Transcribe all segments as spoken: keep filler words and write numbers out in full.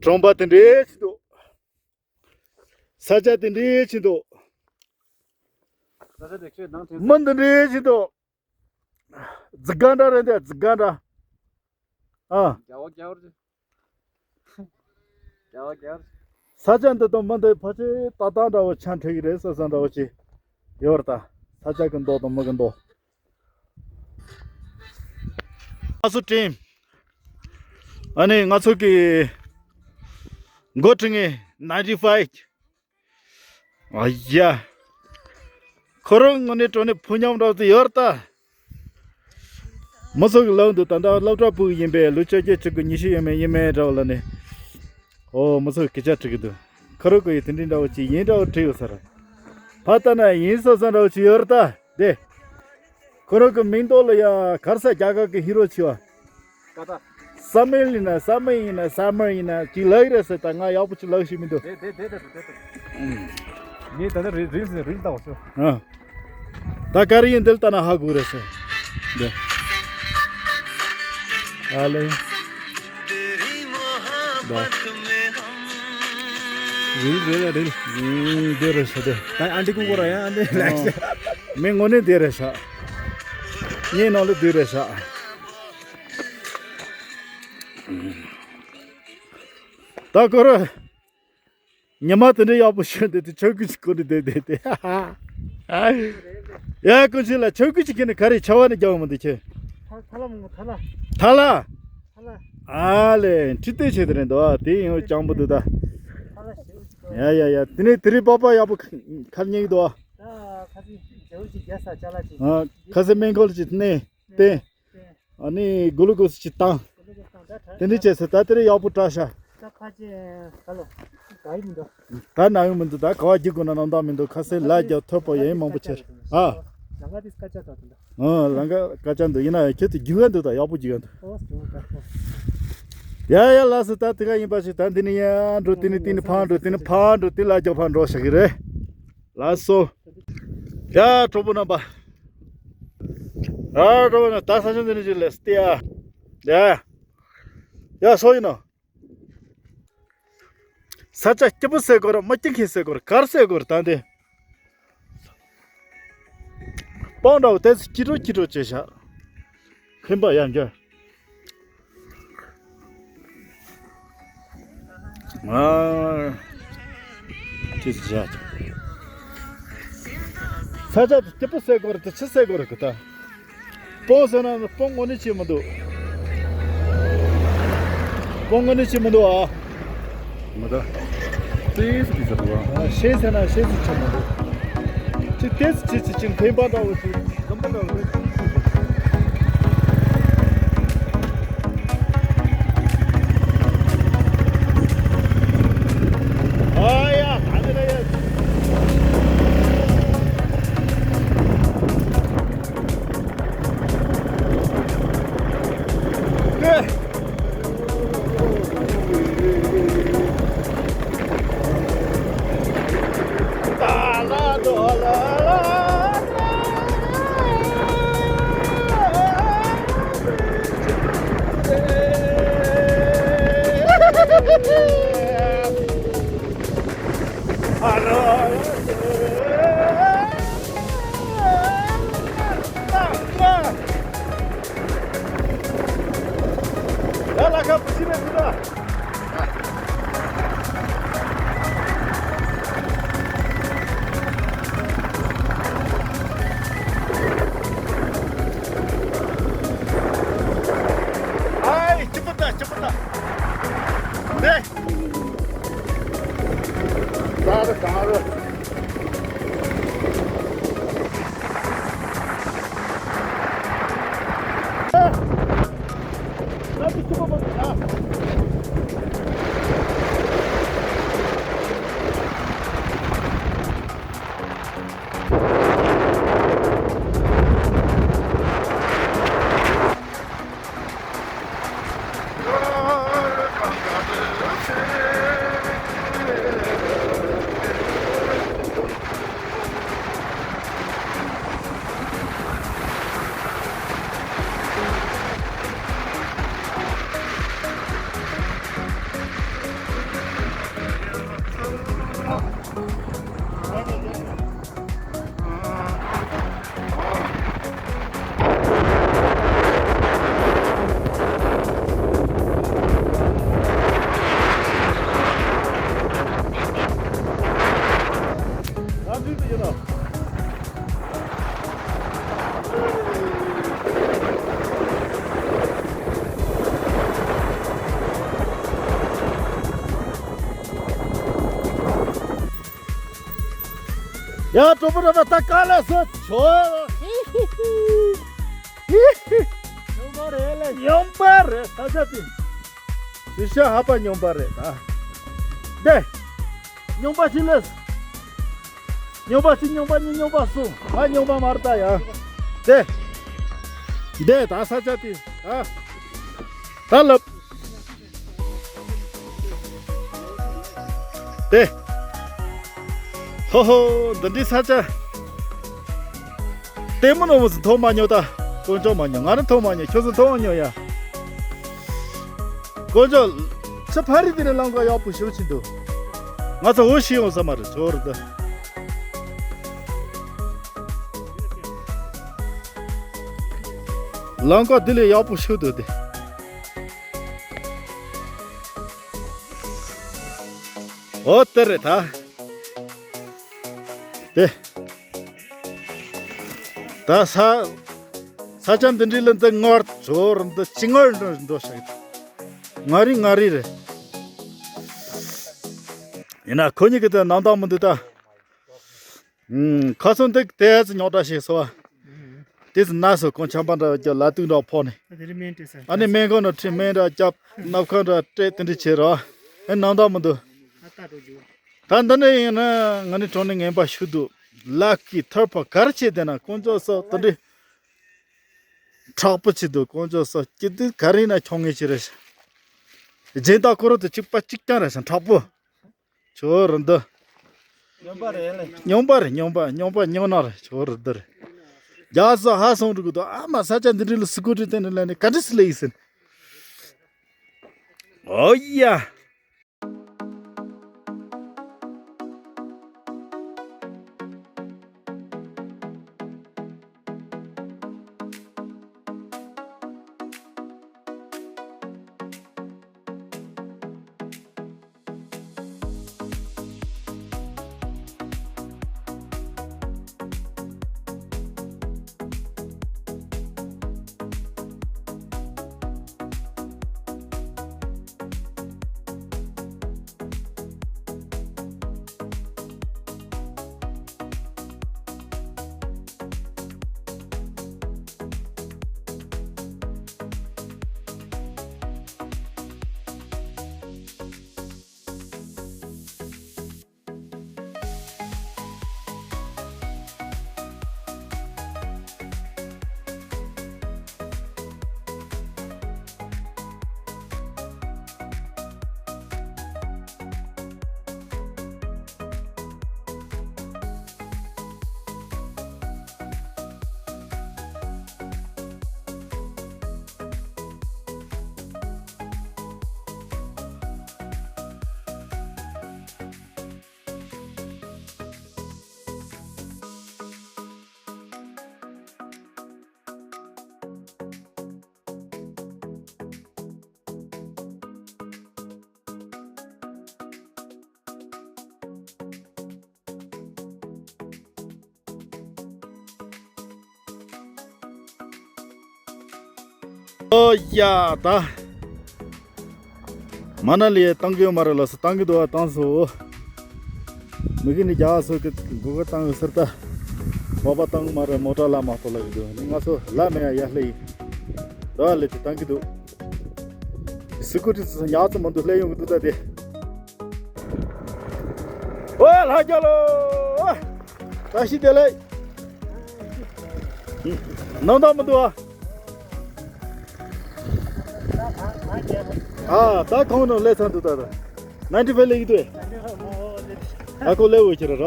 གྲོང་པ་དེ་འདྲའི་ཞིག་འདུག་ས་ཆ་དེ་འདྲའི་ཞིག་འདུག་མི་འདི་འདྲའི་ཞིག་འདུག་རྫི་སྒང་འདྲ་རེད་འདི་རྫི་སྒང་འདྲ། ཨ། རྒྱ་བ་རྒྱ་བར། རྒྱ་བ་རྒྱ་བར། ས་ཆ་འདི་དང་མི་འདི་ཕལ་ཆེར་ཏག་ཏག་འདྲ་བོ་ཆ་འཕྲད་ཀྱི་རེད་བསམ་བསམ་འདྲ་བོ་ཅིག་ཡོད་རེད་ད། ས་ཆ་གི་མདོག་དང་མི་གི་མདོག་ང་ཚོ་ཊིམ། ཨ་ནི་ང་ཚོ་གི་འགོ་ཁྲིད་མཁན་ནའིན་ཊི་ཕའིབ། ཨ་ཡ། ཁོ་རང་ངོ་ནས་དྲང་ནས་ཕུ་ཉམས་འདྲ་བོ་དེ་ཡོད་རེད་ད། མི་ཚོ་གི་ལབ་འདུག་ད་ལྟ་སློབ་གྲྭ་ཕྲུ་གུ་ཡིན་པས་ལོ་བཅོ་བརྒྱད་བཅུ་དགུ་ཉི་ཤུ་ཡོད་མེད་ཡིན་མེད་འདྲ་བོ་ལབ་ནས། ཨོ་མི་ཚོ་གི་སྐད་ཆ་དྲི་གི་འདུག་ཁོ་རང་གི་ཡི་དེ་འདྲའི་འདྲ་བོ་ཅིག་ཡིན་འདྲ་བོ་བྲིས་ཡོད་ས་རེད། ཕ་ལྟ་ན་ཡིན་བསམ་བསམ་འདྲ་བོ་ཅིག་ཡོད་རེད་ད་དེ། ཁོ་རང་གི་མིང་ཐོག་ལ་ཡ་ག་རེ་ཟེར་རྒྱ་གར་གི་ཧི་རོ་ཆེ་བ། ཀ་ད། ས་མེལ་ཡིན་ན་ས་མེལ་ཡིན་ན་ས་མར་ཡིན་ན་ཅིག་ལབ་ཀྱི་རེད་ཟེར། ད་ང་ཡག་པོ་ཅིག་ལབ་ཤེས་མི་འདུག་དེ་དེ་དེ་དེ་དེ་དེ། ངས་ད་ལྟ་རིལ་རིལ་ཟེར་རིལ་ལྟ་བ་ཤོག་ཨ། ད་ག་རེ་ཡིན་འདི་ལྟ་ན་ཧ་གོ་རེད་ཟེར། འདི། ཨ་ལེ། ད། རིལ་རིལ་རིལ། ཨུམ། འདི་རེད་ཟེར་དེ། ད་ཨ་འདི་ཀུན་གོ་ར་ཡ་ཨ་འདི་ལ་ཨ། མི་དངོས་གནས་འདི་རེད་ཤག་ངའི་ནང་ལ་འདི་རེད་ཤག་ད་ཁོ་ར། ཉི་མ་དེ་འདྲ་ཡག་པོ་ཞིག་འདུག་དེ་ཆོས་སྐུ་ཞིག་གོ་ནས་བསྡད་བསྡད་དེ། ཡ་ཀུན་ཤེས་ལ་ཆོས་སྐུ་ཞིག་གིས་ནི་ག་རེ་ཆ་བ་ནས་རྒྱག་མི་འདུག་ཁྱེད། ཐ་ཐ་ལ་མོ་ཐ་ལ། ཐ་ལ། ཐ་ལ། ཨ་ལེ་ཁྲི་སྟོད་ཆེ་དེ་རེད་འདུག་དེ་ཡིན་འོ་སྤྱང་པོ་འདུག་ད། ཐ་ལ་ཞེ་པོ་ཞིག་གོ། ཡ་ཡ་ཡ་དེ་ནས་དེ་རིང་པགས་པ་ཡག་པོ་ཁ་ཉན་གི་འདུག་ད་ཁ་སི་ཞེ་པོ་ཞིག་རྒྱ་ས་ཅ་ལག་ཅིག་ཨ་ཁ་སི་སྨན་ཁང་ལ་ཅིག་ནས་བསྟན། ཨ་ནི་གུ་ལུ་ཀུ་སི་ཅིག་བཏང་། དེ་འདྲ་བྱས་ཚེ་ད་དེ་རིང་ཡག་པོ་བཀྲ་ཤག་ད་ཁ་ཅེ་ག་ལོ། ག་ཡི་མི་འདུག་ད་ན་ཡོང་མི་འདུག་ད་ག་བ་རྒྱུག་དགོས་ན་རྣམ་དག་མི་འདུག་ཁ་སེ་ལ་རྒྱག་ཐོད་པ་ཡ་ཡིན་མང་པོ་ཁྱེར། ཨ། ལང་ཀ་དེ་སྐད་ཆ་ད་དུ་འདུག་ཨ་ལང་ཀ་སྐད་ཆ་འདུག་ཡིན་ན་ཡང་ཁྱོད་དེ་རྒྱུག་ག་འདུག་ད་ཡག་པོ་རྒྱུག་ག་འདུག་ཨོ་སི་ཏུ་ད་ཁོ། ཡ་ཡ་ལགས་སོ་ད་དེ་ག་ཡིན་པ་ཞིག་ད་འདི་ནི་ཡ་འགྲོ་དེ་ནི་དེ་ནི་ཕ་འགྲོ་དེ་ནི་ཕ་འགྲོ་དེ་ལ་རྒྱག་ཕ་འགྲོ་ཞག་གི་རེད། ལགས་སོ། ཡ་གྲོགས་པོ་རྣམ་པ། ཡ་གྲོགས་པོ་རྣམ་ད་ས་ཆ་འདི་ནི་ཅིག་ལས་སྟེ་ཡ། ཡ། ཡ་སོ་ཡིན་ནོ། ས་ཆ་སྐྱིད་པོ་ཟེར་དགོས་ར་མ་སྐྱིད་མཁན་ཟེར་དགོས་ར་གར་ཟེར་དགོས་ར་ད་འདི། སྤང་འདྲ་བོ་དེ་ཚོ་སྐྱིད་འགྲོ་སྐྱིད་འགྲོ་བྱས་བཞག་ཁེམ་པ་ཡང་འགྱོ། ཨ། ཅི་ཟེར་བཞག་ས་ཆ་དེ་སྐྱིད་པོ་ཟེར་དགོས་ར་དེ་ཆི་ཟེར་དགོས་ར་གི་ད། སྤོང་ཟེར་ན་སྤོང་དངོས་གནས་བྱེད་མི་འདུག་སྤོང་དངོས་གནས་བྱེད་མི་འདུག་ཨ། མ་ད། ཏེས་སུ་ཏེས་སུ་འདུག་ཨ། ཤེས་ཟེར་ན་ཤེས་སུ་ཆེ་མི་འདུག་ཅི་ཏེས་ཅི་ཅི་ཅི་ཕན་པ་འདྲ་བོ་ཞིག་འཛོམས་པ་འདྲ་བོ་རེད། ཨ་ཡ་ད་ནི་རེད། ཨའི་སྐྱིད་པོ་ད་སྐྱིད་པོ་ད། ནས། ད་རེ་གང་རེ། ཡ། གྲོགས་པོ་ར་ད་ག་ལ་སོ་ཆོ། སྨྱོན་པ་རེད་ལེ། སྨྱོན་པ་རེད་ས་ཆ་དེ། སུ་ཤ་ཧ་པ་སྨྱོན་པ་རེད་ད། དེ། སྨྱོན་པ་ཅི་ལེ། སྨྱོན་པ་གཅིག་སྨྱོན་པ་གཉིས་སྨྱོན་པ་གསུམ། ང་སྨྱོན་པ་མ་རེད་ད་ཡ། དེ། དེ་ད་ས་ཆ་དེ། ད། ད་ལབ། དེ། ཧོ་ཧོ། འདི་འདྲའི་ས་ཆ། ལྟད་མོ་ནོར་བུ་ཚོ་མཐོང་མ་མྱོང་ད། དཀོན་མཆོག་མ་མྱོང་། ང་ནི་མཐོང་མ་མྱོང་། ཁྱོད་ཚོ་མཐོང་མ་མྱོང་ཡ། དཀོན་མཆོག་ཕྱི་ཕ་རི་དེ་ནས་རླངས་འཁོར་ཡག་པོ་ཞེ་པོ་ཅིག་འདུག་ང་ཚོ་འོ་ཤི་ཡོང་ས་མ་རེད། ཇོ་རུ་དུ། རླངས་འཁོར་དེ་ལས་ཡག་པོ་ཞིག་འདུག་སྟེ། འོ་དེ་རེད་ད། དེ། ད་ས། ས་ཆ་འདི་འདྲའི་ལ་འདི་སྔར་ཇོ་རུ་འདི་ཅི་སྔར་འགྲོ་འགྲོ་ཤག་ང་རི་ང་རི་རེད། ཡིན་ན་ཁོ་གཉིས་ཀྱི་དེ་ནང་དང་མི་འདུག་ད། ཁ་སང་འདི་དེ་ཙི་རྙོག་དྲ་ཞིག་སོ། དེ་ཙི་ན་སོ་ཁོང་ཆམ་པ་འདྲ་བ་རྒྱབ་ལ་དུག་འདྲ་ཕོག་ནས། ཨ་ནི་སྨན་ཁང་ནང་ཁྲིད། སྨན་འདྲ་བརྒྱབ། ནབ་ཁ་འདྲ་སྤྲད། དེ་འདྲ་བྱས་རོགས། ཨེ་ནང་དང་མི་འདུག་ད་འདི་ནས་ཡིན་ན་ང་ནི་གྲོང་ནས་ངན་པ་ཞུ་འདུག་ལག་གི་ཐར་པ་གར་བྱས་བསྡད་ན་དཀོན་མཆོག་གསུམ་དེ་འདྲའི་དྲག་པོ་བྱེད་འདུག་དཀོན་མཆོག་གསུམ་སྐྱིད་སྡུག་ག་རེ་ཡིན་ན་ཁྱོང་ངེས་ཀྱི་རེད། སྦྱིན་བདག་ཁོ་རང་དང་གཅིག་པ་གཅིག་རྐྱང་རེད་ཤག་དྲག་པོ། ཇོ་རུ་འདི། སྨྱོན་པ་རེད་ལེ། སྨྱོན་པ་རེད། སྨྱོན་པ། སྨྱོན་པ་སྨྱོ་ནག་རེད། ཇོ་རུ་འདི་རེད། རྒྱ་ས་ཧ་སོང་འགྲོ་གི་འདུག་ཨ་མ་ས་ཆ་འདི་འདྲ་ལ་སི་ཀུ་ཊི་བཏོན་ནས་སླེབས་ནས་ག་འདྲ་སི་ལེ་ཡིན་ཟིན། ཨོ་ཡ། ཨོ་ཡ་ད། མ་ན་ལི་ཡ་བཏང་གི་ཡོད་མ་རེད་ལགས་སོ། བཏང་གི་འདུག་བ། བཏང་སོ། མི་གི་ནི་རྒྱ་སོ་གི་གོ་ག་བཏང་ཡོད་ཟེར་ད། མོ་པ་བཏང་གི་མ་རེད། མོ་ཊ་ལ་མ་གཏོགས་ལ་གི་འདུག་ནི་ང་ཚོ་ལ་མེ་ཡ་ཡ་ལྷེ་ཡི། ད་ལེ་དེ་བཏང་གི་འདུག་སི་ཀུ་ཊི་ཚོ་ཉག་ཙམ་མ་འདུག་ལྷེ་ཡོང་གི་འདུག་ད་དེ། ཨོ་ལྷ་རྒྱལ་ལོ། བཀྲ་ཤིས་བདེ་ལེགས། ནམ་ཟླ་མི་འདུག་ཨ། ཨ་ད་གང་ནང་སླེབས་ཚར་འདུག་ད་ད། ནའིན་ཊི་ཕའིབ་སླེབས་ཀྱི་འདུག་ཨ་ཁོ་སླེབས་འོས་ཁྱེར་ར།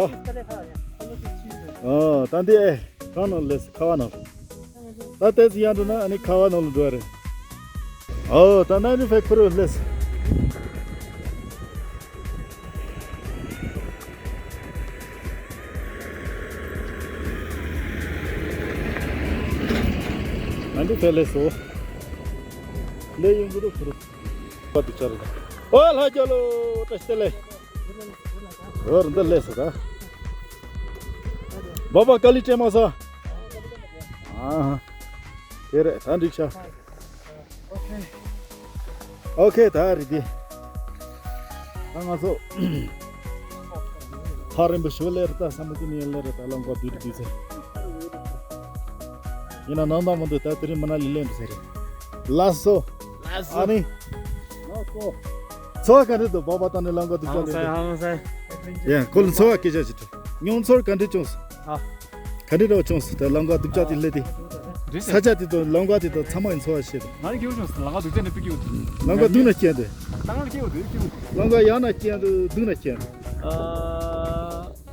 ཨ་ད་འདི་ཨེ་གང་ནང་སླེབས་ཁ་བ་ནང་། ད་ལྟའི་ཚེ་ཡར་འགྲོ་ན་ཨ་ནི་ཁ་བ་ནང་ལ་འགྲོ་བ་རེད། ཨོ་ད་ནའིན་ཊི་ཕའིབ་ཁོ་རང་སླེབས། ནའིན་ཊི་ཕའིབ་སླེབས་སོ། སླེབས་ཡོང་གི་འདུག་ཁོ་རང་། པ་དུ་ཆ་རེད། ཨོ་ལྷ་རྒྱལ་ལོ། བཀྲ་ཤིས་བདེ་ལེགས། ཨོ་ར་འདི་སླེབས་སོ་ད། བ་བ་དཀའ་ལས་སྤྲད་མ་སོང་། ཨ་ཧ། དེ་རེད། ད་འགྲིག་ཤག་ཨོ་ཁེ། ད་རེད་དེ། ད་ང་ཚོ་ཐག་རིང་པོ་ཞིག་སླེབས་རེད། ད་ས་མུ་ཀི་ནི་སླེབས་རེད། ད་ལམ་ཁ་བསྡུས་བསྡུས་ཚེ། ཡིན་ན་ནང་ནང་མི་འདུག་ད་དེ་རིང་མི་ན་ལི་ལེན་འགྲོ་ཟེར་རེད། ལགས་སོ། ལགས་སོ། ཨ་ནི། ལགས་སོ། འཚོ་བ་ག་འདྲ་འདུག་སྦག་སྦག་བཏང་ནས་ལམ་ཁ་སྡུག་ཅག་ཧང་སང་སླེབས་ཧང་སང་། ཡ། ཁོ་ལ་འཚོ་བ་སྐད་ཆ་ཞིག་དྲིས། མྱོང་ཚོར་ག་འདྲ་བྱུང་སོང་། ཨ། ག་འདྲ་འདྲ་བ་བྱུང་སོང་། ད་ལམ་ཁ་སྡུག་ཅག་དེ་སླེབས་དུས། འདྲ་ས་ཆ་དེ་དང་ལམ་ཁ་དེ་དང་ཚང་མ་ཡི་འཚོ་བ་ཤེས་དང་། ང་ལ་སྐྱིད་པོ་བྱུང་སོང་། ལམ་ཁ་སྡུག་ཅག་ནས་དཔེ་སྐྱིད་པོ་འདུག་ལམ་ཁ་སྡུག་ན་སྐྱིད་འདུག་ད་ང་ལ་སྐྱིད་པོ་འདུག་སྐྱིད་པོ་འདུག་ལམ་ཁ་ཡག་ན་སྐྱིད་འདུག་སྡུག་ན་སྐྱིད་འདུག་ཨ།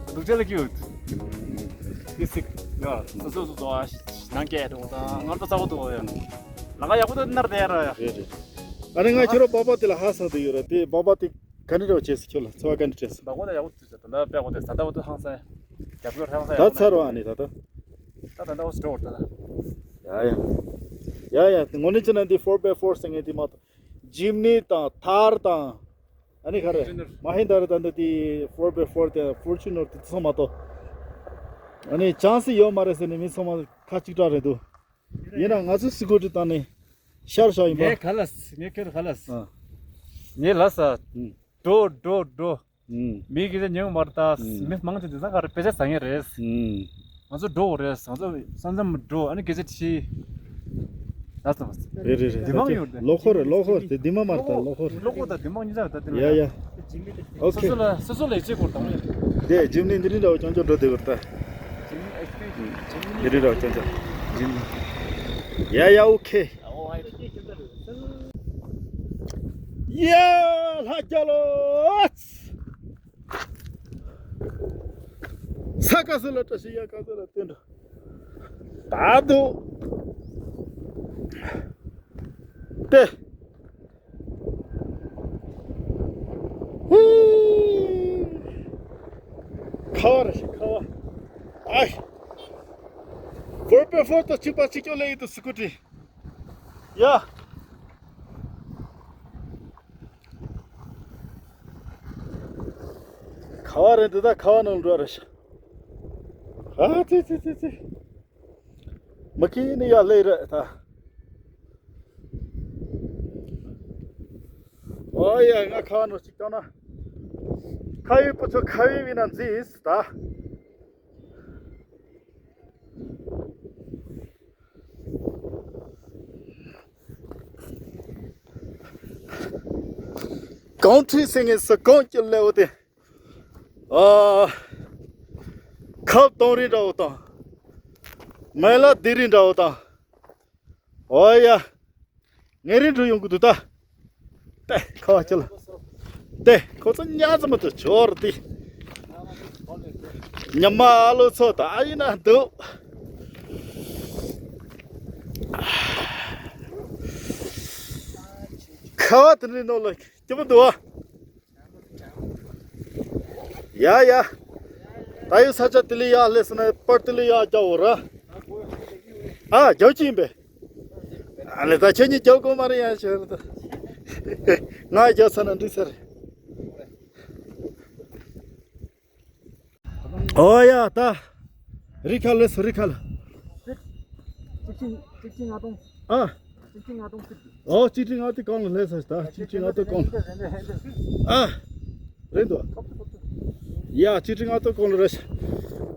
སྡུག་ཅག་ལ་སྐྱིད་པོ་འདུག་ཏི་སིག་ཡ། སོ་སོ་སོ་སོ་ཨ། ནང་སྐྱེས་འགྲོ་ད་ངར་པ་ཚ་པོ་འདུག་ཡ། ལམ་ཁ་ཡག་པོ་འདུག་ནར་དེ་ར་ཡ། རེད་རེད། ཨ་ནི་ང་ཁྱོད་རང་སྦག་སྦག་དེ་ལ་ཧ་སང་དུ་ཡོད་ར། དེ་སྦག་སྦག་དེ་ག་འདྲ་འདྲ་བ་བྱས་སོང་། ཁྱོད་ལ་འཚོ་བ་ག་འདྲ་བྱས་སོང་། སྦག་སྦག་དེ་ཡག་པོ་འདུག་ད་ལྟ་དཔེ་གོ་དེ་ད་ལྟ་བ་དུ་ཧང་སང་རྒྱབ་སྐྱོར་ཧང་སང་ད་ཡག་པོ་ཚར་བ་ཨ་ནི་ད་ལྟ། ད་ད་ལྟ་བ་སྤྲོ་བ་ད་ལ། ཡ་ཡ། ཡ་ཡ། དངོས་གནས་བྱས་ན་འདི་ཕོར་བའི་ཕོར་ཟེར་མཁན་དེ་མ་གཏོགས། ཇིམ་ནི་དང་ཐར་དང་། ཨ་ནི་ག་རེ། མ་ཧིན་ད་ར་དང་འདི་དེ་ཕོར་བའི་ཕོར་དེ་ཕོར་ཅུ་ནར་དེ་ཚང་མ་གཏོགས། ཨ་ནི་ཅང་སི་ཡོད་མ་རེད་ཟེར་ནས་མི་ཚང་མ་ཁ་གཅིག་གྲགས་རེད་འདུག་ཡིན་ན་ང་ཚོ་སི་ཀུ་ཊི་བཏང་ནས་ཤར་བཞག་ཡིན་པ། ངས་ག་ལ་ངས་ཁྱོད་ག་ལ། ཨ། ངས་ལ་ས། ཨུམ། འགྲོ་འགྲོ་འགྲོ། ཨུམ། མི་གི་ཚེ་ཉུང་མར་ད། ཨུམ། མི་མང་ཆེ་དེ་ཚང་ག་རེ་དཔེ་ཆ་ཟ་ངེས་རེད། ཨུམ། ང་ཚོ་འགྲོ་དགོས་རེད། ང་ཚོ་ས་མཚམས་འགྲོ། ཨ་ནི་སྐད་ཆ་དྲིས། ད་ཙམ། རེད་རེད་རེད། དེ་མང་ཡོད་རེད། ལོ་འཁོར་རེད། ལོ་འཁོར་དེ་དེ་མ་མར་ད་ལོ་འཁོར་རེད། ལོ་འཁོར་དང་དེ་མང་གཉིས་ཆ་རེད། ད་དེ་ལ་ཡ་ཡ། ཨོ་སོ་ཁེ། སོ་ལ་སོ་སོ་ལས་བྱེད་སྐོར་དང་། དེ་ཇིམ་ནི་འདི་རིང་འདྲ་བོ་ཅོང་ཅོ་འགྲོ་དེ་བར་ད། འདི་རིང་འདྲ་བོ་ཅོང་ཅོ། ཇིམ་ནི། ཡ་ཡ་ཨོ་ཁེ། ཡ་ལྷ་རྒྱལ་ལོ། ས་ཀ་སུ་ལ་བཀྲ་ཤིས་ཡ་ཀ་སུ་ལ་བསྟན་འགྲོ། ད་དུ། ཏེ། ཧུ། ཁ་བ་ར་ཤི་ཁ་བ། ཨའི། ཕོར་བའི་ཕོར་དང་གཅིག་པ་གཅིག་རྐྱང་ལས་ཡིན་དུ་སི་ཀུ་ཊི། ཡ། ཁ་བ་རེད་འདི་ད་ཁ་བ་ནང་འགྲོ་རེད་ཤག་ཨ་ཙི་ཙི་ཙི་ཙི། མ་ཁི་ནི་ཡ་ལེ་རེད་ད། ཨོ་ཡ་ང་ཁ་བ་ནང་ཅིག་བཏང་ན། ཁ་བའི་བུ་ཚོ་ཁ་བའི་མི་ན་འཛིས་ད། གངས་ཁྲི་སེང་གེ་སུ་གངས་ཀྱི་ལེའུ་སྟེ། ཨ། ཁབ་གཏོང་རིན་འདྲ་བོ་དང་། མེ་ལ་ལྡིང་རིན་འདྲ་བོ་དང་། ཨོ་ཡ། ངའི་རིན་འགྲོ་ཡོང་གི་འདུག་ད། ཏེ་ཁ་བ་ཁྱེར་ལ། ཏེ་ཁོ་ཚོ་ཉ་ཙམ་དུ་ཆོར་ཏེ། ཉི་མ་ཨ་ལོ་ཚོ་ད་ཡིན་ན་འདུག་ཁ་བ་དེ་འདྲའི་ནང་ལ་སྐྱིད་པོ་འདུག་ཨ། ཡ་ཡ། ད་ཡོད་ས་ཆ་དེ་ལས་ཡར་སླེབས་སོང་ན་པར་དེ་ལས་ཡར་རྒྱག་འོ་ར། ཨ་རྒྱག་གི་ཡིན་པས། ཨ་ལེ་ད་ཁྱེད་གཉིས་རྒྱག་དགོས་མ་རེད་ཡ་ཞེས་རེད་ད། ང་རྒྱག་ཚར་ན་འགྲིག་ས་རེད། ཨོ་ཡ་ད། རི་ཁ་ལ་སོ་རི་ཁ་ལ། གཅིག་ཁྲི་གཅིག་ཁྲི་ལྔ་སྟོང་། ཨ། གཅིག་ཁྲི་ལྔ་སྟོང་ཁྲི། ཨོ་གཅིག་ཁྲི་ལྔ་སྟོང་གང་ལ་སླེབས་ས་ད་གཅིག་ཁྲི་ལྔ་སྟོང་གང་། ཨ། རེད་འདུག་ཡ་གཅིག་ཁྲི་ལྔ་སྟོང་གང་ལ་རེད་ཤག་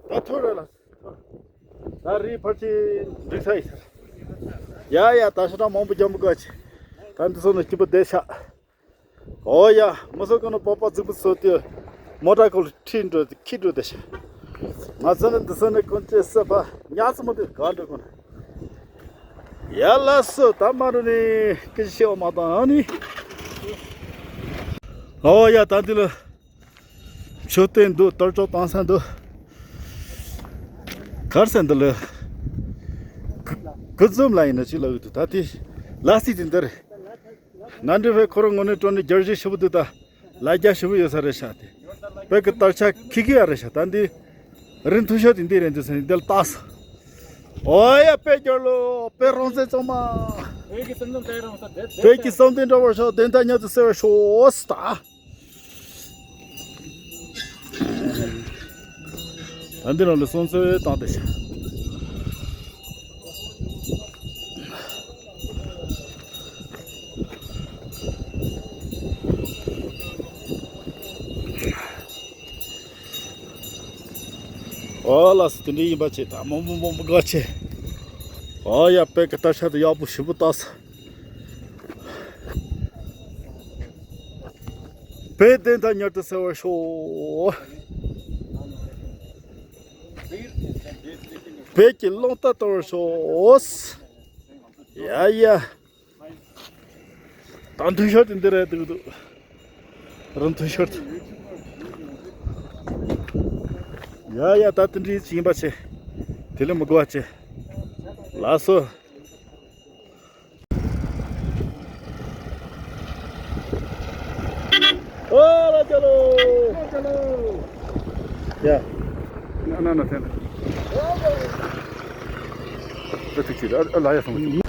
ད་ཐོ་རེད་ལ། ད་རི་ཕར་ཆེ་འགྲིག་ས་ཡིན་ས། ཡ་ཡ་ད་ཤ་ཁྲག་མང་པོ་རྒྱབ་མི་དགོས་ཆེ། ད་འདི་ཚོ་ནི་སྐྱིད་པོ་བསྡད་ཤག་ཨོ་ཡ། མི་ཚོ་ཀུན་ནས་སྤོབས་པ་རྫིག་པོ་བཟོས་ཏེ། མོ་ཊ་ཁོ་ལ་ཁྲིད་འགྲོ་ཁྱེར་འགྲོ་བསྡད་ཤག་ང་ཚོ་ནི་འདི་ཚོ་ནི་ཀུན་གྱིས་བསད་པ་ཉག་ཙམ་མི་འདུག་ག་འགྲོ་ཀུན། ཡ་ལགས་སོ་ད་མ་འགྲོ་ནི་སྐད་ཆ་བཤད་པ་མ་བཏང་ཨ་ནི། ཨོ་ཡ་ད་འདི་ལ། མཆོད་རྟེན་འདུག་དར་ལྕོག་བཏང་ས་འདུག་གར་ས་འདི་ལ། ཀུ་ཀུ་ཛོམ་ལ་ཡིན་ན་ཅི་ལབ་ཀྱི་འདུག་ད་དེ་ལ་སི་དེ་འདི་རེད། ན་འདྲི་བའི་ཁོ་རང་ངོ་ནས་སྤྲོ་ནས་རྒྱལ་གཞི་ཞེ་པོ་འདུག་ད་ལ་རྒྱ་ཞེ་པོ་ཡོད་ས་རེད་ཤག་དེ་བོད་ཀྱི་དར་ཆ་ཁི་ཁི་ཡ་རེད་ཤག་ད་འདི་རི་མཐོ་ཤོས་དེ་འདི་རེད་འདུག་ཟེར་ནས་འདི་ལ་བཏགས་སོང་། ཨོ་ཡ་དཔེ་སྦྱོར་ལོ་དཔེ་རང་བཙན་གཙང་མ། བོད་ཀྱི་བསམ་དོན་དེ་རང་ས་དེ་བོད་ཀྱི་བསམ་དོན་འདྲ་བར་ཤོག་བདེན་མཐའ་མྱུར་དུ་གསལ་བར་ཤོག་ད། ད་འདི་རང་ལ་སོང་ཚོད་བཏང་སྟེ་ཤག་ཨོ་ལགས་སོ། དེ་འདྲ་ཡིན་པ་བྱས། ད་མོ་མོ་མོ་མོ་དགའ་ཆེ། ཨོ་ཡ། དཔེ་གི་སྟག་ཤར་དུ་ཡག་པོ་ཞིབ་པོ་བཏགས་སོ། དཔེ་དེ་ད་མྱུར་དུ་གསལ་བར་ཤོག། བོད་ཀྱི་རླུང་རྟ་དར་བར་ཤོག། ཡ་ཡ། ད་མཐུན་ཤོར་དེ་འདི་རེད་འདུག་འདུག། རང་མཐུན་ཤོར་དེ། ཡ་ཡ། ད་དེ་འདྲའི་ཅིག་ཡིན་པ་བྱས། དེ་ལས་མི་དགོས་པ་བྱས། ལགས་སོ། ཨོ་ལ་ཅ་ལོ། ཡ། ན་ན་ན་ཐན། ད་ཐུག་ཅིག་ཨ་ལ་ཡ་སོང་།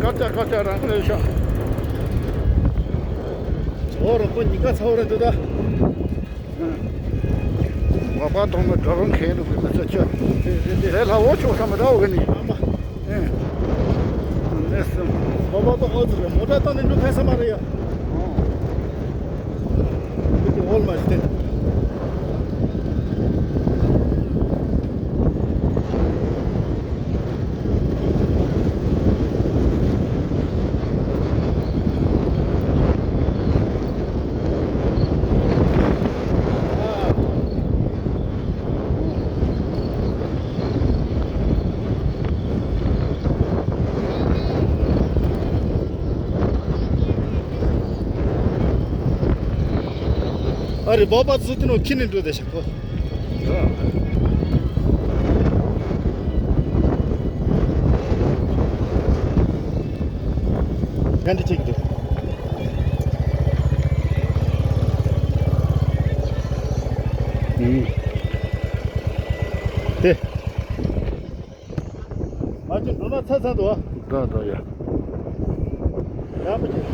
སྐར་ཆ་སྐར་ཆ་རང་ལས་ཤག། ཨོ་རོགས་པོ་གཉིས་ཀ་ཚ་བོ་རེད་འདུག་ད། ང་པ་གཏོང་ན་དགྲ་རང་ཁེལ་འདུག་གི་མི་ཚེ་ཆ། དེ་ལྷ་འོ་ཆོག་ས་མི་འདྲ་བོ་གི་ནི། ཨ་མ། ཨེ། ཨེ་སེམས། ང་པ་ཏོ་ཨོ་ཙི་རེད། མོ་ཊ་བཏང་ནས་འགྲོ་ཕན་ས་མ་རེད་ཡ། ཨོ། འདི་ཨོལ་མ་ཞིག་སྟེ། ཨ་རེ་བོ་པ་ཚུ་དེ་ནོ་ཁྱི་ནི་འགྲོ་དེ་ཤ་ཁོ། ག་འདྲ་ཅིག་འདུག། ཨུམ། དེ། མ་གཅིག་འགྲོ་ན་ཚ་ཚ་འདུག་ཨ། འདྲ་འདྲ་ཡ། ཡག་པོ་བྱས།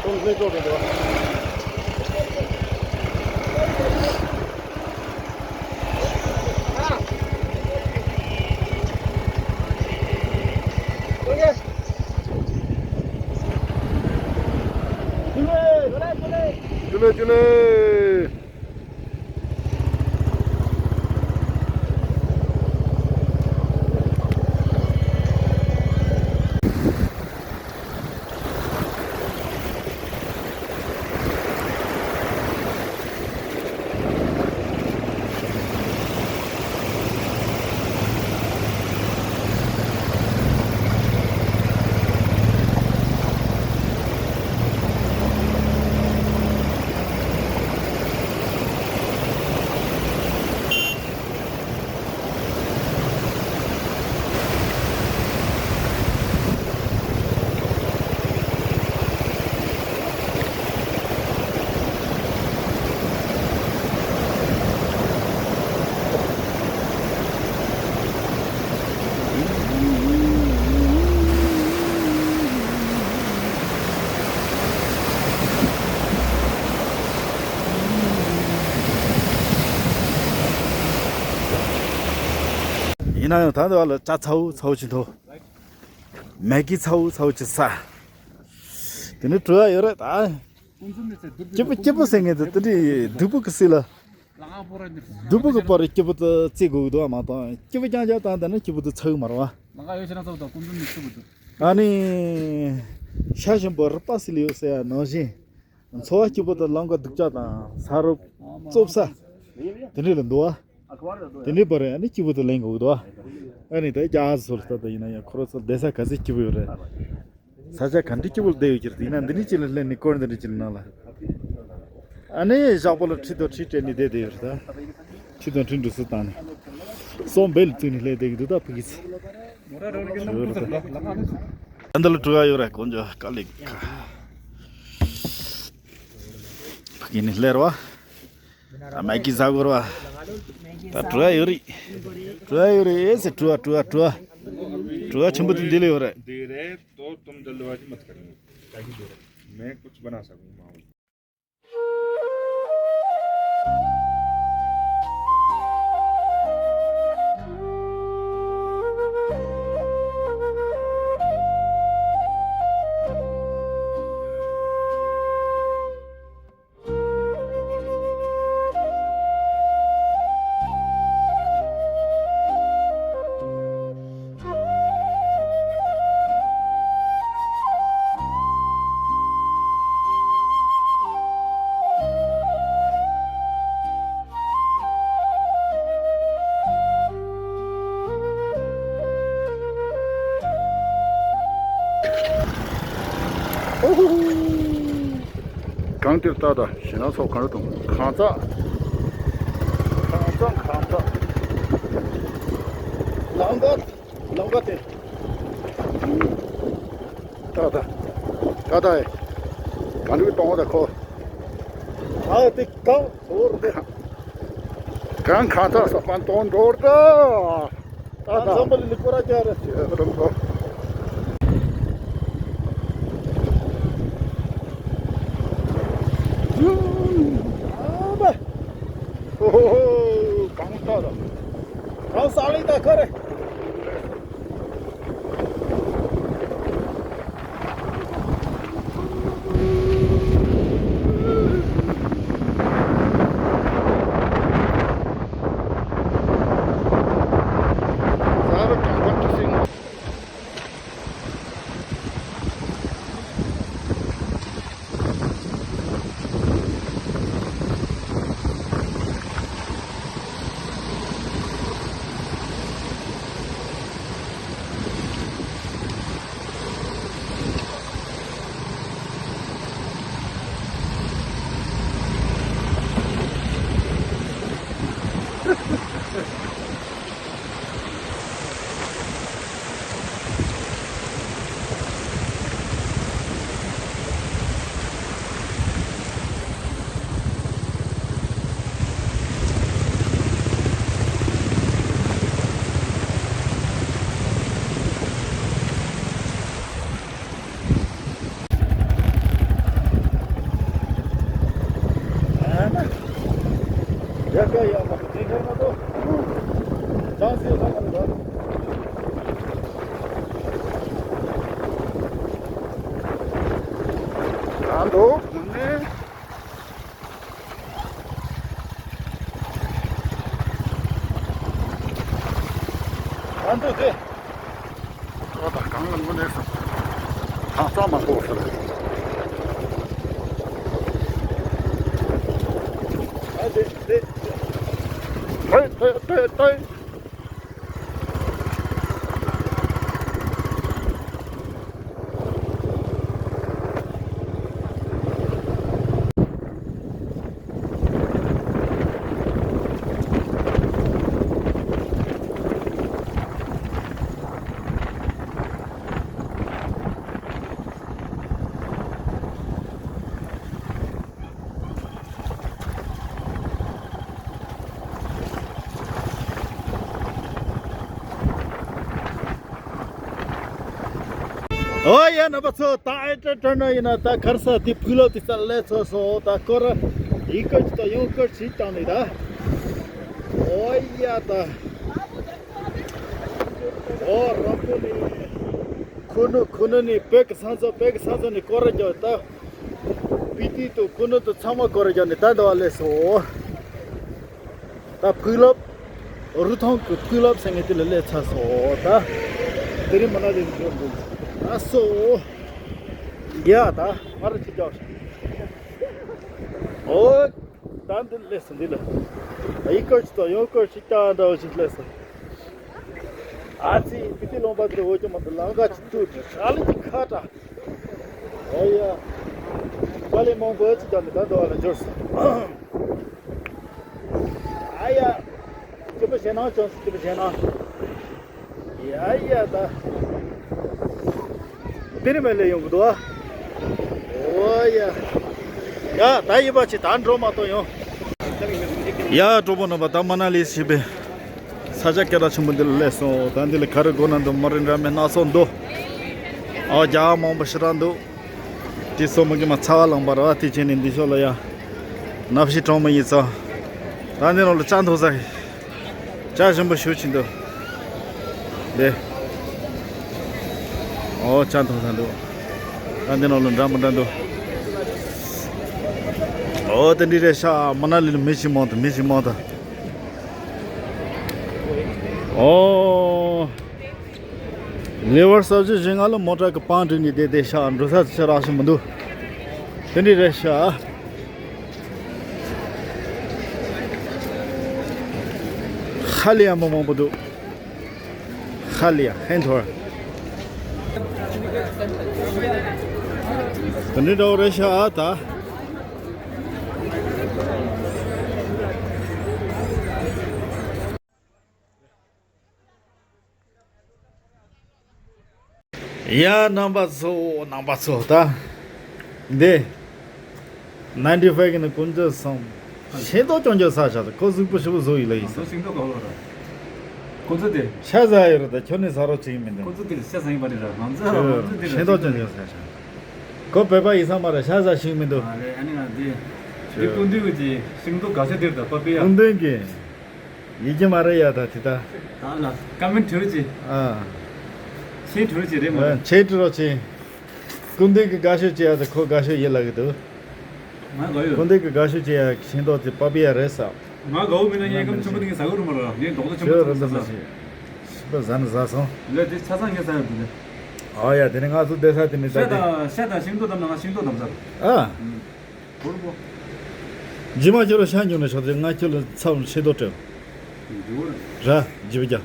ཁོང་ལྷོད་ཀྱོག་རེད་འདུག་ཨ། ཇུ་ལེ། ཇུ་ལེ། ཡིན་ན་ཡང་ད་འདི་བ་ལ་ཇ་ཚ་བོ་ཚ་བོ་ཅིག་འཐུང་། མེ་གི་ཚ་བོ་ཚ་བོ་ཅིག་ཟ། དེ་ནས་བྲོ་བ་ཡོད་རེད་ད། སྐྱིད་པོ་སྐྱིད་པོ་ཟེར་མཁན་དེ་དེ་འདྲའི་སྡུག་པོ་གི་སྲིད་ལ། སྡུག་པོ་གི་བར་སྐྱིད་པོ་དེ་བརྩི་དགོས་ཀྱི་འདུག་མ་གཏོགས་སྐྱིད་པོ་རྐྱང་རྐྱང་བཏང་བསྡད་ན་སྐྱིད་པོ་དེ་ཚ་གི་མ་རེད་བ། ཨ་ནི། ཤ་ཞིམ་པོ་རུས་པ་སིལ་ཡོད་ཟེར་ཡ་ནང་བཞིན། འཚོ་བ་སྐྱིད་པོ་དང་ལམ་ཀ་སྡུག་ཅག་དང་ས་རུབ་བཙོབ་ས། དེ་འདྲ་ལ་འདུག་བ། དེ་འདྲའི་བར་ཨ་ནི་སྐྱིད་པོ་དེ་ལེན་དགོས་འདུག་བ། ཨ་ནི་ད་རྒྱ་ཚོ་ལ་ལྟ་ད་ཡིན་ན་ཡང་ཁོ་རང་ཚོ་བསྡད་ས་ག་ཚོད་སྐྱིད་པོ་ཡོད་རེད། ས་ཆ་ག་འདྲའི་སྐྱིད་པོ་ལ་བསྡད་ཡོད་ཀྱི་རེད་ཡིན་ན་འདི་འདྲའི་ཅིག་ལ་སླེབས་ནས་སྐོར་འདི་འདྲའི་ཅིག་ལ་ནང་ལ། ཨ་ནི་ཞག་པོ་ལ་ཁྲི་དང་ཁྲི་སྤྲད་ནས་བསྡད་བསྡད་ཡོད་རེད་ད། ཁྲི་དང་ཁྲི་འགྲོ་སྲོལ་བཏང་ནས། སོ་འབེལ་བཙུགས་ནས་སླེབས་བསྡད་ཀྱི་འདུག་ད་ཕ་གི་ཚོ། ཞུ་རེད་ད། འདི་ལ་བྲོ་བ་ཡོད་རེད། དཀོན་མཆོག་དཀའ་ལས་ཁག་ཕ་གི་ནས་སླེབས་ར་བ། ད་མ་གི་ཟ་དགོས་ར་བ། ད་བྲོ་བ་ཡོད་རེད། བྲོ་བ་ཡོད་རེད་ཟེར། བྲོ་བ་བྲོ་བ་བྲོ་བ། བྲོ་བ་ཆེན་པོ་དེ་འདི་ལ་ཡོད་རེད། दे रहे तो तुम जल्दबाजी मत करना। मैं कुछ बना सकूंगा माहौल। གངས་དེར་ལྟ་དང་ཞེད་སྣང་ཚོགས་གང་རུང་དང་། གངས་འཛེགས། གངས་འཛེགས། གངས་འཛེགས། ལམ་ཀ། ལམ་ཀ་དེ། ལྟ་དང་། ལྟ་དང་། གངས་རིའི་སྟོང་བ་དང་ཁོ། ཨ་དེ་གངས་ཟོར་དེ། གངས་ཁ་ཚ་ས་པན་སྟོང་འགྲོ་ད། ད་ད། འཛམ་བུ་གླིང་སྐོར་ར་རྒྱག་རེད། རང་ཚོ། ཨ་མ། ཨོ་ཧོ་ཧོ། གངས་ད་ད། གངས་ས་ལི་ད་ཁ་རེད། ཨ་འདུག་སྟེ། ཨོ་ད་གང་ལ་ངོ་ནས་སོང་། ཐང་ཚང་མ་གཏོགས་ཟེར། ཨ་དེ་དེ། ཐོས་ཐོས་ཐོས་ཐོས། ཨོ་ཡ། རྣམ་པ་ཚོ། ད་ཨེ་ཏྲ་ཏྲ་ན་ཡིན་ན་ད་གར་ས་དེ་བུ་ལོ་དེ་ས་ལས་ཚོ་སོང་། ད་སྐོར་ཡིན་སྐོར་ཅིག་དང་ཡོང་སྐོར་ཅིག་བཏང་ནས་ད། ཨོ་ཡ་ད། ཨོ་རང་པོ་ནས། ཁུ་ནུ་ཁུ་ནུ་ནས་བོད་ཀྱི་ས་མཚམས། བོད་ཀྱི་ས་མཚམས་ནས་སྐོར་ར་རྒྱག་ད། སྤི་ཏི་དང་ཁུ་ནུ་དང་ཚང་མ་སྐོར་ར་རྒྱག་ནས་ད་འདི་བ་སླེབས་སོང་། ད་ཕུག་ལོབ། རུ་ཐོང་གི་ཕུག་ལོབ་ཟེར་མཁན་དེ་ལ་སླེབས་ཚར་སོང་། ད་དེ་རིང་མ་ན་ལི་འགྲོ་འདུག་ཨ་སོ། ཡ་ད་ང་རང་ཅིག་རྒྱག་ཤག་ཨོ། ད་འདི་སླེབས་སོང་། འདི་ལ་ཡིན་སྐོར་ཅིག་དང་ཡོང་སྐོར་ཅིག་ཀྱང་འདྲ་བོ་ཞིག་སླེབས་སོང་། ཨ་ཙི། སྤི་ཏི་ལུང་པ་འདི་འོ་ཅོ་མ་འདི་ལམ་ཁ་ཅིག་ཏུ་ཧྲ་ལི་ཅིག་ཁ་ཏྲ། ཨེ་ཡ། དཀའ་ལས་མང་པོ་ཅིག་བརྒྱབ་ནས་ད་འདི་བ་ལ་འབྱོར་སོང་། ཨ་ཡ། སྐྱིད་པོ་བྱས་ན་བྱུང་སོང་། སྐྱིད་པོ་བྱས་ན། ཡ་ཡ་ད། པེ་རི་མེ་ལས་ཡོང་གི་འདུག་ཨ། ཨོ་ཡ། ཡ་ད་ཡིན་པ་ཆེ་ད་འགྲོ་མ་གཏོགས་ཡོང་། ཡ་གྲོགས་པོ་རྣམ་པ་ད་མ་ན་ལི་ཞེས་པའི་ས་ཆ་སྐད་གྲགས་ཆེན་པོ་འདི་ལ་སླེབས་སོང་། ད་འདི་ལ་ག་རེ་དགོས་ན་འདུག་མ་རིན་ར་མེད་སྣ་ཚོགས་འདུག་ཨོ་རྒྱ་མང་པོ་ཞེ་དྲག་འདུག་དེ་སོ་མ་གི་མ་ཚ་བ་ལངས་པ་ར་བ་དེ་བྱས་ནས་འདི་ཕྱོགས་ལ་ཡ་ནབ་ཤི་གྲོང་མི་ཡིན་ཙང་། ད་འདི་ནང་ལ་ཅ་མཐོང་ས་ཡིན། ཅ་ཞིམ་པོ་ཞུ་ཆེན་འདུག་དེ། ཨོ་ཅ་མཐོང་ས་འདུག་ད་འདི་ནང་ལ་འདྲ་མི་འདྲ་འདུག་ཨོ་དེ་འདྲི་རེད་ཤག་མ་ན་ལི་ལ་མི་ཞིག་མང་དུ་མི་ཞིག་མང་དུ། ཨོ། ལེ་བར་ས་བཅུ་བཞི་ལྔ་ལ་མོ་ཊ་གི་པང་བསྒྲིགས་ནས་བསྡད་བསྡད་ཤག་འགྲོ་ས་ཆ་རག་ཤི་མི་འདུག་དེ་འདྲི་རེད་ཤག་ཧ་ལས་ཡ་མི་མང་པོ་འདུག་ཧ་ལས་ཡ་ཧན་ཐོར། དེ་འདྲི་འདྲ་བོ་རེད་ཤག་ད། ཡ་རྣམ་པ་ཚོ་རྣམ་པ་ཚོ་ད། འདི། ནའིན་ཊི་ཕའི་ནས་དཀོན་མཆོག་གསུམ། ཤེས་རྟོགས་སྐྱོན་བརྗོད་ས་བཞག་ཁོ་གཟུགས་པོ་ཞིབ་བཟོ་ཡིན་ལ་ཡིན་ང་ཚོ་ཤིང་ཏོག་ག་བོ་ར། ཁོ་ཚོ་དེ། ཤ་ཟ་ཡོད་རེད་ད་ཁྱོད་ནི་ཟ་རོགས་བྱེད་ཀྱི་མི་འདུག་ཁོ་ཚོ་དེ་ཤ་ཟ་ཡིན་པ་རེད་ར་ང་ཚོ་ར་ང་ཚོ་དེ་ཤེས་རྟོགས་སྐྱོན་བརྗོད་ས་བཞག་ཁོ་བོད་པ་ཡིན་ས་མ་རེད་ཤ་ཟ་ཤེས་ཀྱི་མི་འདུག་ཨ་རེད་ཨ་ནི་ང་དེ། དེ་སྐུ་མདུན་གྱི་ཤིང་ཏོག་ག་ཚོད་དེར་ད་པ་པི་ཡ། སྐུ་མདུན་གྱི། ཡིད་ཀྱི་མ་རེད་ཡ་ད་དེ་ད། ད་ལ་ཀ་མེན་བྲིས་རོགས་བྱེད། ཨ། ཆེད་བྲིས་རོགས་བྱེད་རེད་མ་རེད། ཆེད་བྲིས་རོགས་བྱེད། སྐུ་མདུན་གྱི་དགའ་ཤོས་བྱེད་ཡ་ད་ཁོ་དགའ་ཤོས་ཡིད་ལ་གི་འདུག་ང་དགའ་ཡོད། སྐུ་མདུན་གྱི་དགའ་ཤོས་བྱེད་ཡ་ཤིང་ཏོག་དེ་པ་པི་ཡ་རེད་ས། ང་དགའ་བོ་མིན་ན་ངས་སྐམ་ཆུང་པོ་དེ་ངས་ཟ་གི་རུ་མ་རེད་ངས་རྡོག་རྡོག་ཆུང་པོ་ཆུ་ཚང་རུ་ཟ་ས། ཤི་པ་ཟ་ན་ཟ་སོང་། ལས་དེ་ཆ་ཚང་ངས་ཟ་ཡོད་དེ། ཨ་ཡ་དེ་ནི་ང་ཚོ་བསྡད་ས་དེ་ནི་ད་ཤ་དེ། དང་ཤ་དང་ཤིང་ཏོག་བསྡམས་ན་ང་ཤིང་ཏོག་བསྡམས་ཚར། ཨ། ཨུམ། གོར་པོ། རྗེས་མ་ཁྱོད་ལ་ཤ་ཉོ་ནས་ཤོག་ཅེས་ང་ཁྱོད་ལ་ཚབ་ཤེས་རྟོགས་སྤྲད། འགྲོ་ར། ར། རྗེས་མ་རྒྱ།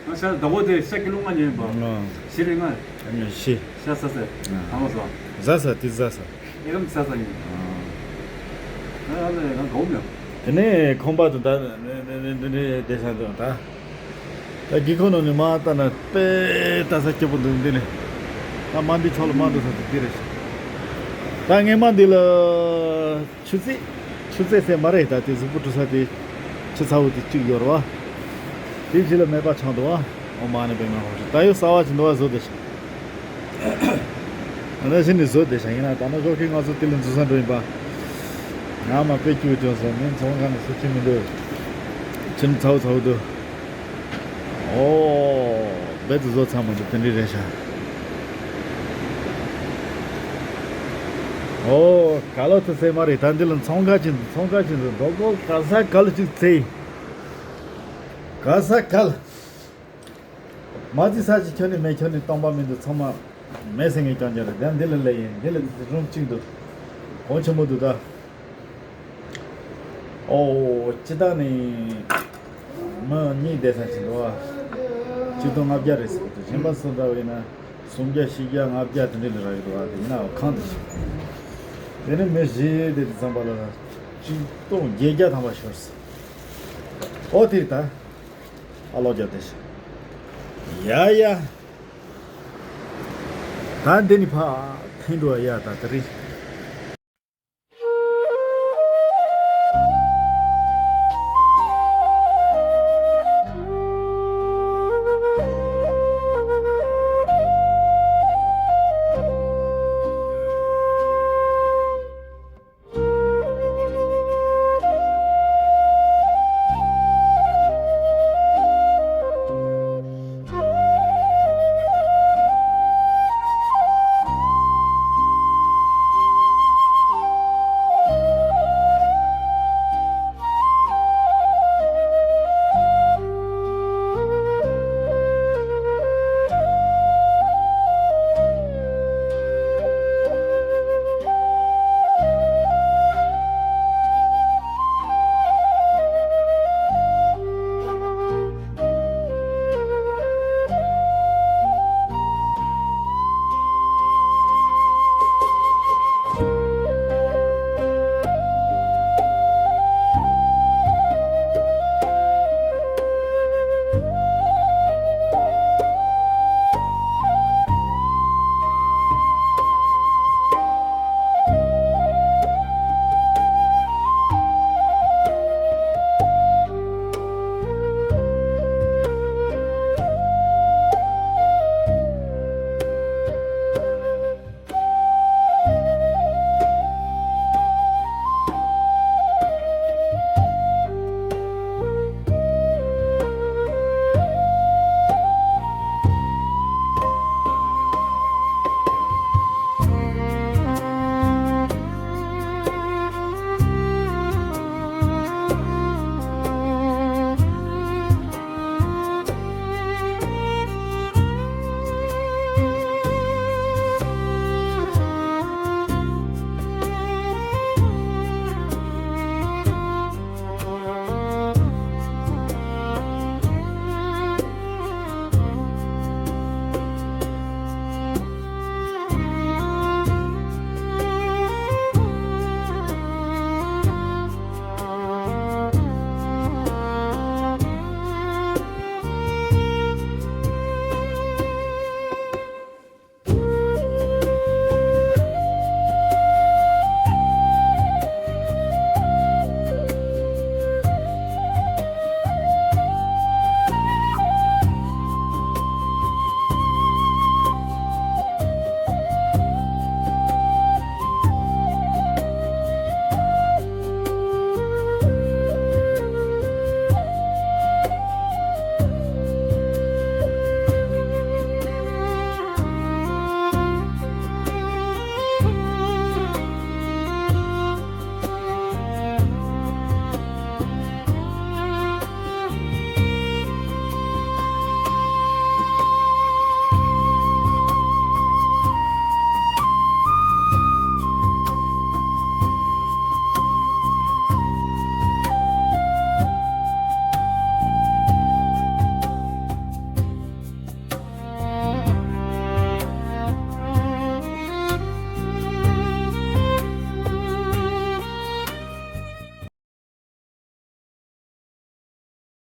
ང་ཤ་ཟླ་བོ་དེ་ཤ་ཀི་ལོ་ལྔ་ཉོས་ཡིན་པ། ཨ། བཞི་རེ་ལྔ། ཨ་ཉོ་བཞི། ཤ་ཟ་ཟེར། ཨ། ཐང་བ་ཟ། ཟ་ཟ་དེ་ཟ་ཟ། ཨེ་རམ་ཟ་ཟ་ཡིན། ཨ། ང་ལ་ང་གོ་མྱོང་། དེ་ནས་ཁང་པ་དུ་ད་འདི་འདི་འདི་འདི་བསྡད་ས་འདུག་ད། ད་སྒེའུ་ཁུང་ནང་ནས་མར་ལྟ་ན་དཔེ་ལྟ་ས་སྐྱིད་པོ་འདུག་འདི་ནས། ད་མ་འདི་ཕྱོགས་ལ་མ་འགྲོ་ས་དེ་འདི་རེད། ད་ངས་མ་འདི་ལ་ཆུ་ཚོད། ཆུ་ཚོད་ཟེར་མ་རེད་ད་དེ་གཟུགས་པོ་བཀྲུ་ས་དེ་ཆུ་ཚ་བོ་དེ་གཅིག་ཡོད་རེད་བ། དེ་ཕྱི་ལ་མེད་པ་ཆགས་འདུག་བ། ཨོ་མ་ནི་པའི་ང་ཧོ་ད་ཡོད་ས་བ་ཅིག་འདུག་བ་བཟོ་དེ་ཤག་ད་ནང་བཞིན་ནས་བཟོ་བསྡད་ཤག་ཡིན་ན་ད་ནང་ཞོགས་ཀས་ང་ཚོ་དེ་ལ་འཛུལ་ས་འགྲོ་ཡིན་པ། ང་མ་དཔེ་སྐྱིད་བྱུང་སོང་མིན་ཚོང་ཁང་ནས་སུ་ཁྱིམ་མི་འདུག་ཁྱིམ་ཚ་བོ་ཚ་བོ་འདུག་ཨོ། རྦད་དུ་བཟོ་ཚར་མ་འདུག་དེ་འདྲ་རེད་ཤག་ཨོ། ག་ལོ་ཚོ་སེ་མ་རེད་ད་འདི་ལ་ཚོང་ཁང་ཆེན་ཚོང་ཁང་ཆེན་ཚོ་རྡོ་སྒོ་ག་ས་ག་ལ་ཅིག་ཚེ། ག་ས་ག་ལ། མ་ཙི་ས་ཅི་ཁྱོད་ནི་མེད་ཁྱོད་ནི་སྟོང་པ་མི་འདུག་ཚང་མ་མེད་ཟེར་ངས་ཀྱང་འཇོག་རེད་དེ་འདི་ལ་ལས་ཡིན་འདི་ལ་རུམ་གཅིག་འདུག་གོང་ཆེན་པོ་འདུག་ད། ཨོ་སྤྱི་བཏང་ནི་མི་གཉིས་བསྡད་ས་ཅིག་འདུག་ཨ། སྤྱི་བཏང་ལྔ་བརྒྱ་རེད་ཟེར་གི་འདུག་གཞན་པ་སུ་འདྲ་བ་ཡིན་ན་སུམ་བརྒྱ་བཞི་བརྒྱ་ལྔ་བརྒྱ་དེ་འདྲ་ལ་རག་གི་འདུག་ཨ་དེ་ཡིན་ན་ཁང་དེ་ཞིག་དེ་ནི་མི་བཞི་དེ་དུས་ཙམ་པ་ལ་སྤྱི་བཏང་བརྒྱད་བརྒྱ་ཐམ་པ་ཤོར་ཟེར། ཨོ་དེ་རེད་ད། ཨ་ལོ་རྒྱབ་བསྡད་ཤག་ཡ་ཡ། ད་འདི་ནི་ཕ་ཐེན་འགྲོ་ཡ་ད་དེ་རིང་